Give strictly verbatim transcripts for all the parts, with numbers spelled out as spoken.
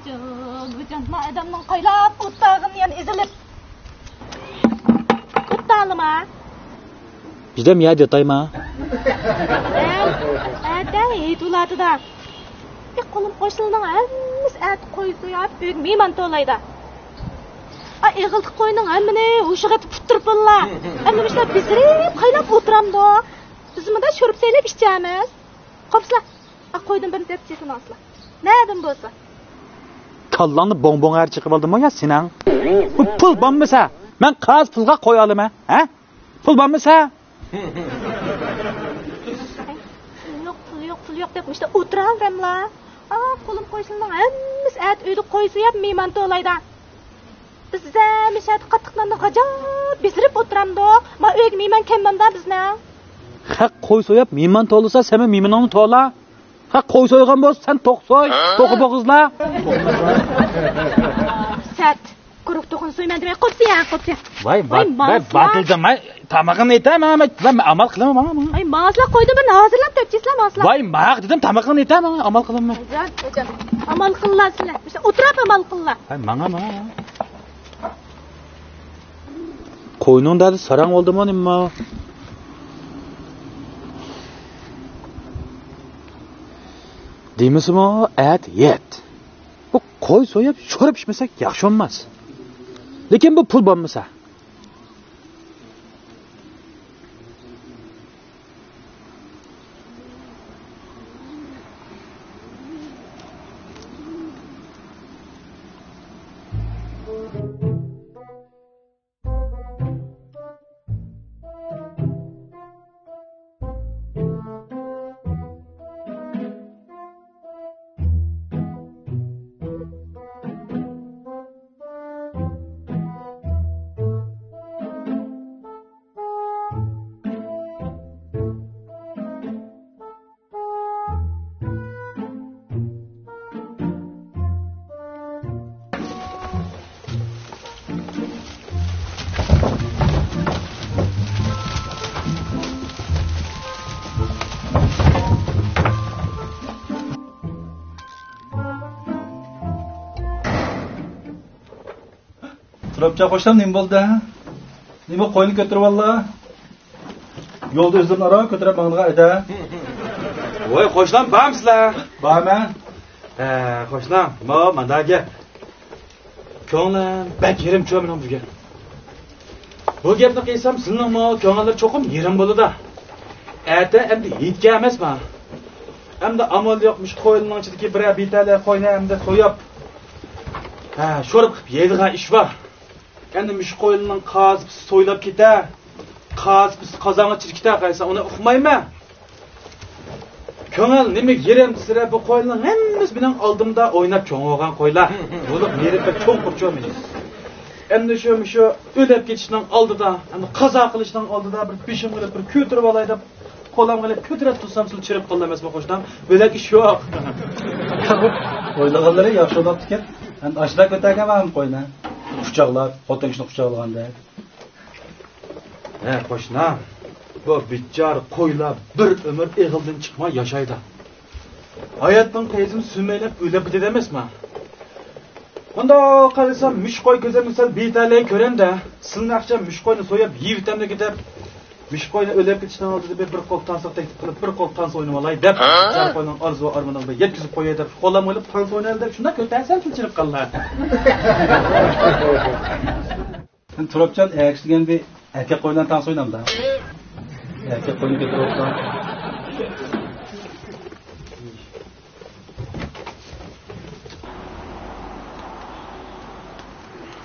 جان، جان، ما ئادەمنىڭ قايلاپ ئوتتاغىنى يەنە ئېزىلىپ. ئوتتالىما؟ بىردەم يەردە ياتايما؟ ئەتە ھېيت بولاتىدا. ئى، قولۇم قوشنىلارنىڭ ھەممىسى ئەتە قوي سوياپ، ئۆيگە مېھمان تولايدا. ئا، ئېغىلدىكى قوينىڭ ھەممىنى ھوشىغا ئېتىپ ئۇتتۇرۇپ بوللا. ئەمدى مۇشۇلار بېزىرىپ، قايلاپ ئولتۇرامدۇ؟ بىز مۇندا شورپا سېلىپ ئىچەمىز. قوپسىلا. ئا، قويدىن بىرنى تېپىپ يېسىڭلار. نەدىن بولسا. كاللاڭنى بوڭ-بوڭ ھەر چىقىۋالدىمۇ يا سېنىڭ؟ بۇ پۇل بولمىسا، مەن قازا پۇلغا قوي ئالىمەن، ھە؟ پۇل بولمىسا. پۇل يوق، پۇل يوق، پۇل يوق دەپ مۇشتا ئولتۇراۋېرەملا. ئا، قولۇم قوشنىلارنىڭ ھەممىسى ئەتە ئۆيدە قوي سوياپ مېھمان تولايدا. بىز زەمىشەدە قاتتىق ناننى غاجاپ بېزىرىپ ئولتۇرامدۇق. ما ئۆيگە مېھمان كەلمەمدا بىزنىڭ. خەق قوي سوياپ مېھمان تولىسا، سەنمۇ مېھمىنىڭنى تولا. خەق قوي سويغان بولسا، سەن توق سوي، توخۇ بوغۇزلا. سەت. قۇرۇق توخۇنى سويىمەن دېمەي، قوپسا يا، قوپسا. ۋاي، ۋاي، ۋاي، ۋاي، ماڭسىلا. باتىلدىم، ۋاي، تامىقىڭنى يېتە، ماڭا، ماڭا، ماڭا، ئامال قىلىمەن، ماڭا، ماڭا. ۋاي، ماڭسىلا، قويدىن بىرنى ھازىرلاپ تۆكچىسىلە، ماڭسىلا. ۋاي، ماق دېدىم، تامىقىڭنى يېتە، ماڭا، ئامال قىلىمەن. جان، جان. ئامال قىللا سىلە. مۇشۇ ئولتۇراپ ئامال قىللا. ۋاي، ماڭا، ماڭا، ماڭا. قوينىڭ دەردى ساراڭ بولدىمۇ نېمە؟ دېمىسىمۇ ئەتە يەت. بۇ قوي سويۇپ، شورپا ئىچمىسەك ياخشى بولماس. لېكىن بۇ پۇل بولمىسا. تۇرۇپچان قوشنام، نېمە بولدى؟ نېمە قوينى كۆتۈرۈۋاللا؟ يولدا ئۆزلىرىنى ئاران كۆتۈرۈپ ماڭىدىغان ئەدە. ۋاي، قوشنام، بارمسىلەر؟ بارمەن. ھە، قوشنام، ما، مانداق گەپ. كۆڭلۈم بەك يېرىم چۈشۈۋ مېنىڭ بۈگۈن. بۇ گەپنى قىلسام، سىلىنىڭمۇ كۆڭۈللىرى چوقۇم يېرىم بولىدۇ. ئەتە ئەمدى ھېيتكەن ئەمەسما؟ ئەمدى ئامال يوق، مۇشۇ قويلارنىڭ ئىچىدىكى بىرەر بىتەلەي قوينى ئەمدى سويۇپ، ھە، شورپا قىلىپ يەيدىغان ئىش بار. ئەمدى مۇشۇ قويلارنىڭ قازا پىسى سويلاپ كېتە، قازا پىسى قازانغا چىرىپ كېتە قايسا، ئۇنى ئۇقمايمەن. كۆڭۈل نېمىگە يېرىم دېسىلە، بۇ قويلارنىڭ ھەممىسى مېنىڭ ئالدىمدا ئويناپ چوڭ بولغان قويلار. بولۇپ يېرىم بەك چوڭ قۇرچۇ مېنىڭ. ئەمدى شۇ، مۇشۇ ئۆلۈپ كېتىشنىڭ ئالدىدا، ئەمدى قازا قىلىشنىڭ ئالدىدا بىر بېشىمغا ئېلىپ بىر كۆتۈرۈپ ئالاي دەپ، قولۇمغا ئېلىپ كۆتۈرۈپ تۇرسام، سىلى چىرىپ قالىدۇ ئەمەسمۇ قوشنام؟ بۆلەك ئىش يوق. ئويلىغانلىرى ياخشى بوپتىكەن. ئەمدى ئاشۇنداق كۆتەرگەن بارمۇ قوينى؟ قۇچاقلاپ، خوتۇن كىشىنى قۇچاقلىغاندەك. ھە، قوشنا، بۇ بىچارە قويلار بىر ئۆمۈر ئېغىلدىن چىقماي ياشايدۇ. ھاياتنىڭ پەيزىنى سۈرمەيلەپ ئۆلۈپ كېتىدۇ ئەمەسما؟ مۇنداق قارىسام، مۈشۈك قوي كۆزۈمگە سەل بىتەلەي كۆرۈندى. سىلىنى ئاخشام مۈشۈك قوينى سويۇپ، يېيىۋېتەمدىكى دەپ، مۈشۈك قوينى ئۆلۈپ كېتىشنىڭ ئالدىدا بىر، بىر قول تانسىغا تەكلىپ قىلىپ، بىر قول تانسا ئوينىۋالاي دەپ، ھە؟ بىچارە قوينىڭ ئارزۇ ئارمىنىغا بىر يەتكۈزۈپ قوياي دەپ، قولۇمغا ئېلىپ تانسا ئوينايلى دەپ، شۇنداق كۆتەرسەم، سىلى چىرىپ قالدى. سەن تۇرۇپجان ئەگىشلىگەن بىر ئەركەك قوينان تانسا ئوينامدا. ئەركەك قوينى كۆتۈرۈپ ئوتۇرغان.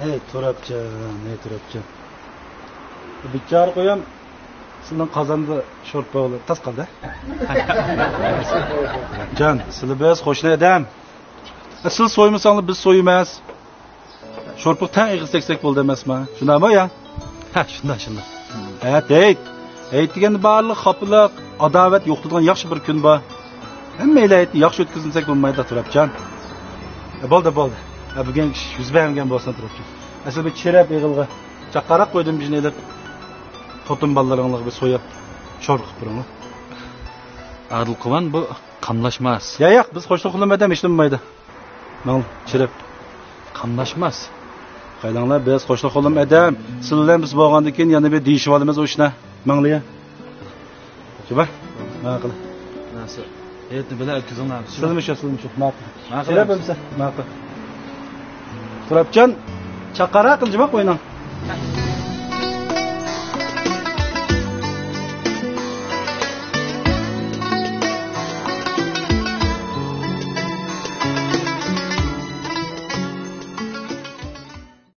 ھەي تۇرۇپجان، ھەي تۇرۇپجان. بىچارە قويام سىلىنىڭ قازاندا شورپا بولۇپ تاس قالدى. جان، سىلى بىز قوشنا ئادەم. سىل سويمىساڭلار بىز سويىمىز. شورپىغا تەڭ ئېغىز تەگسەك بولدى ئەمەسما؟ شۇنداقمۇ يا؟ ھە، شۇنداق، شۇنداق. ھە، ھېيت. ھېيت دېگەندە بارلىق خاپىلىق، ئاداۋەت يوقىتىدىغان ياخشى بىر كۈن بار. ھەممەيلەن ھېيتنى ياخشى ئۆتكۈزمىسەك بولمايدۇ، تۇرۇپجان. ھە، بولدى، بولدى. ھە، بۈگۈن ئىش يۈز بەرمىگەن بولسۇن، تۇرۇپجان. ئەسلى بىر چىرەپ ئېغىلغا چاققانراق قويدۇم بىژىنى ئېلىپ، خوتۇن بالىلىرىڭلارغا بىر سويۇپ، شورپا قىلىپ بېرىڭلار. ئادىل قۇۋان، بۇ قاملاشماس. يا، ياق، بىز قوشنا قۇلۇم ئادەم ھېچنېمە بولمايدۇ. ماڭ، شېرىپ. قاملاشماس. قايلاڭلار، بىز قوشنا قولۇم ئادەم. سىلەر بىلەن بىز بولغاندىن كېيىن يەنە بىر دېيىشىۋالىمىز ئۇ ئىشنى. ماڭلىيە. جۇبا. ماقۇل. ناسى. ھېيتنى بىلە ئۆتكۈزۈڭلار. سىلمۇ شۇ، سىلمۇ شۇ. ماقۇل. ماقۇل. شېرىپ بولمىسا. ماقۇل. تۇرۇپجان، چاققانراق قىل، جۇما قوينىڭ.